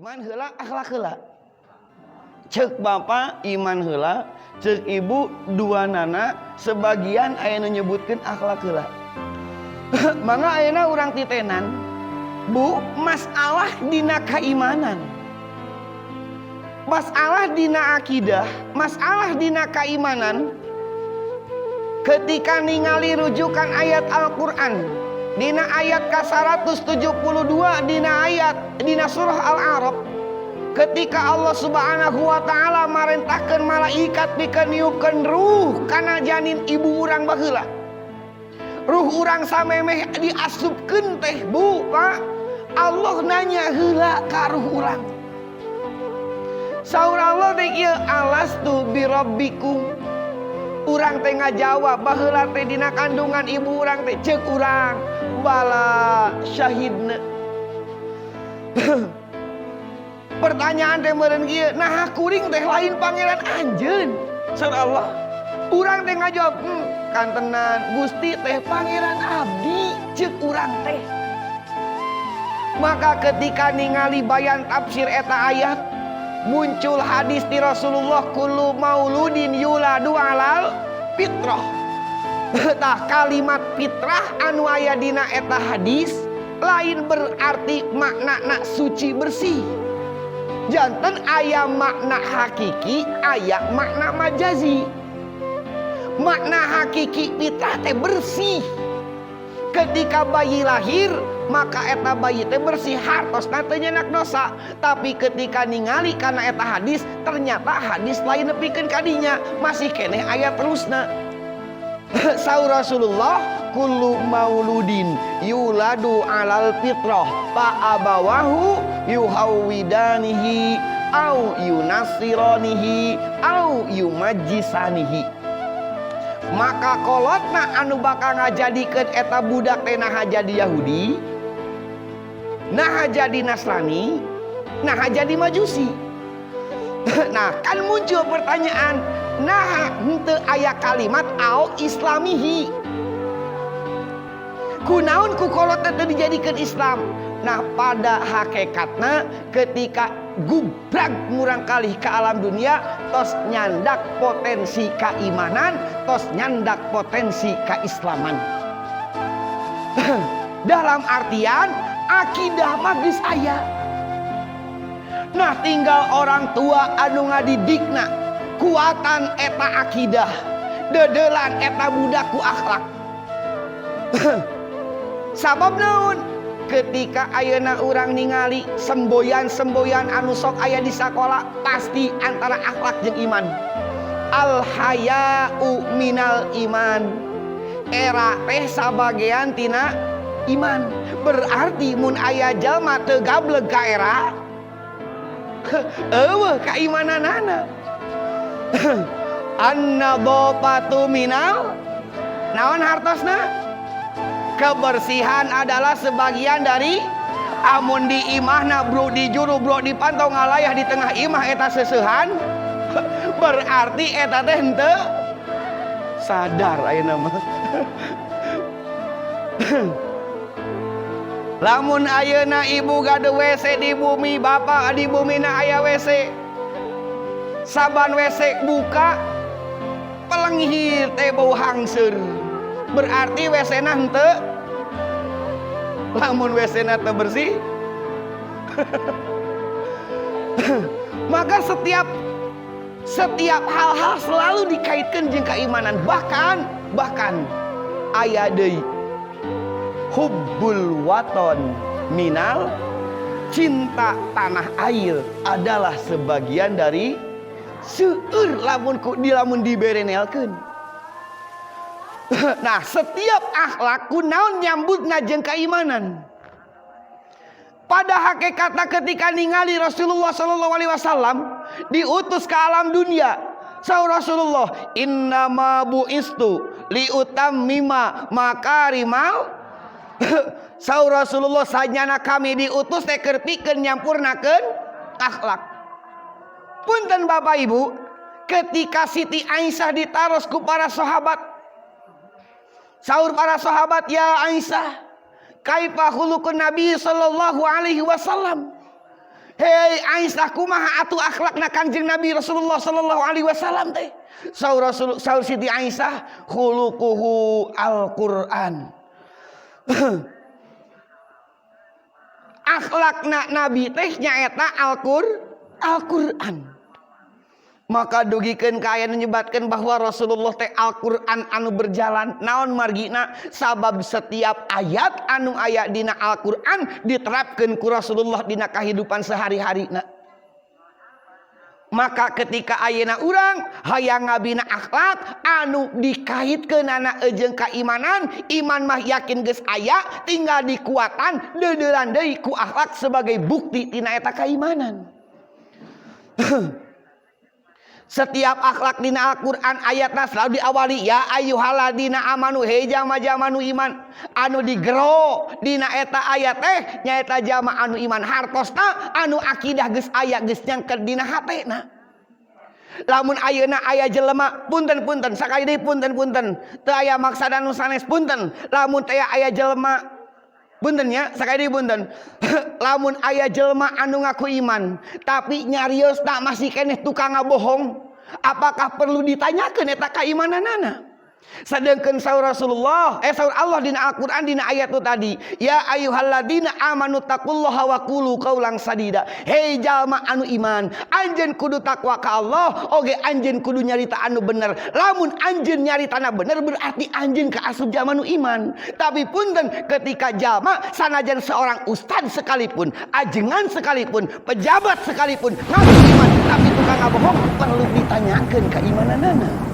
Iman heula, akhlak heula? Cek bapak iman heula, cek ibu dua nana, sebagian aya nu nyebutkeun akhlak heula. Mangga ayeuna urang titenan, Bu, masalah dina keimanan, masalah dina akidah, masalah dina keimanan. Ketika ningali rujukan ayat Al-Quran dina ayat ke-172, dina ayat dina surah Al-A'raf, ketika Allah Subhanahu wa Ta'ala marentahkeun malaikat pikeun niupkeun ruh kana janin ibu urang baheula, ruh urang samemeh diasupkeun teh, Bu, Pak, Allah nanya heula ka ruh urang. Saur Allah teh ieu, "Alastu birabbikum?" Urang teh ngajawab, baheula teh dina kandungan ibu urang teh, ceuk urang, "Bala syahidna." Pertanyaan teh meureun kieu, "Nah, kuring teh lain pangeran anjeun?" Saur Allah. Urang teh ngajawab, "Kantenan Gusti teh pangeran abdi," ceuk urang teh. Maka ketika ningali bayan tafsir eta ayat, muncul hadis di Rasulullah, "Kullu mauludin yuladu alal fitrah." Tah, kalimat fitrah anu aya dina eta hadis lain berarti makna nak suci bersih. Janten aya makna hakiki, aya makna majazi. Makna hakiki fitrah teh bersih. Ketika bayi lahir, maka eta bayi teh bersih, hartosna teu nyenak dosa. Tapi ketika ningali karena eta hadis, ternyata hadis lain nepikeun kadinya, masih keneh aya terusna. Saur Rasulullah, "Kullu mauludin yuladu alal fitrah fa abawahu yuhawwidanihi au yunasironihi au yumajjisanihi." Maka kolotna anu bakal ngajadikeun eta budak teh naha jadi Yahudi, naha jadi Nasrani, naha jadi Majusi. Nah, kan muncul pertanyaan, nah, henteu aya kalimat au islamihi. Kunaon ku kolotna teu dijadikeun Islam? Nah, pada hakikatna ketika gubrag murang kalih ke alam dunia, tos nyandak potensi keimanan, tos nyandak potensi keislaman. Dalam artian akidah mah geus aya. Nah, tinggal orang tua anu ngadidikna kuatan eta akidah, dedelan eta budak ku akhlak. Sabab naon? Ketika ayeuna urang ningali semboyan-semboyan anu sok aya di sakola, pasti antara akhlak jeung iman. Al haya'u minal iman. Era teh sabagean tina iman. Berarti mun aya jalma teu gableg ka era, euweuh kaimananana. An-nadhafatu minal naon hartosna? Kebersihan adalah sebagian dari. Amun di imahna bro di juru bro dipantau ngalayah di tengah imah eta seusehan, berarti eta teh henteu sadar ayeuna mah. Lamun ayeuna ibu gaduh WC di bumi, bapak di bumi na aya WC, saban WC buka pelenghir teh bau hangseur, berarti WC na henteu. Lamun WC na teu bersih, maka setiap setiap hal-hal selalu dikaitkan jeung keimanan. Bahkan bahkan aya deui, hubbul waton minal, cinta tanah air adalah sebagian dari seueur lamun ku di lamun diberenelkeun. Nah, setiap akhlak kunaon nyambutna jeung keimanan. Pada hakikatnya ketika ningali Rasulullah Shallallahu Alaihi Wasallam diutus ke alam dunia, saur Rasulullah, "Innama bu'istu liutammima makarimal." Saur Rasulullah, "Sanyana kami diutus teh keur pikeun nyampurnakeun akhlak." Punten, Bapak Ibu, ketika Siti Aisyah ditaros ku para sahabat, saur para sahabat, "Ya Aisyah, kaifa khuluqun Nabi sallallahu alaihi wasallam?" Hei. Hei Aisyah, kumaha atuh akhlakna Kangjeng Nabi Rasulullah sallallahu alaihi wasallam teh? Saur Rasul, saur Siti Aisyah, khuluquhu Al-Qur'an. Akhlakna Nabi teh nyaeta Al-Qur'an. Maka dugikeun ka aya nyebatkeun bahwa Rasulullah teh Al-Qur'an anu berjalan. Naon margina? Sabab setiap ayat anu aya dina Al-Qur'an diterapkeun ku Rasulullah dina kahidupan sehari-harina. Maka ketika ayeuna urang hayang ngabina akhlak anu dikaitkeunana jeung keimanan, iman mah yakin geus aya, tinggal dikuatan deudeulan deui ku akhlak sebagai bukti tina eta keimanan. Setiap akhlak dina Al-Qur'an ayatna selalu diawali ya ayyuhalladzina amanu, hei jama-jama nu iman. Anu digero dina eta ayat teh nyaeta jama anu iman, hartosna anu akidah geus aya, geus nyangket dina hatena. Lamun ayeuna aya jelema, punten-punten sakali deui, punten-punten, teu aya maksada nu sanes, punten, lamun teh aya jelema, punten nya, sakali deui punten, lamun aya jelema anu ngaku iman tapi nyariosna masih keneh tukang ngabohong, apakah perlu ditanyakeun eta keimananana? Sedangkan saur Rasulullah, saur Allah dina Al-Qur'an dina ayat itu tadi, ya ayyuhalladzina amanu taqullaha wa qulu qaulan sadida. Hei jalma anu iman, anjeun kudu takwa ka Allah, oge anjeun kudu nyarita anu bener. Lamun anjeun nyaritana bener, berarti anjeun kaasup jalma nu iman. Tapi punten, ketika jalma sanajan seorang ustad sekalipun, ajengan sekalipun, pejabat sekalipun ngaku iman tapi tukang ngabohong, perlu ditanyakeun keimananana.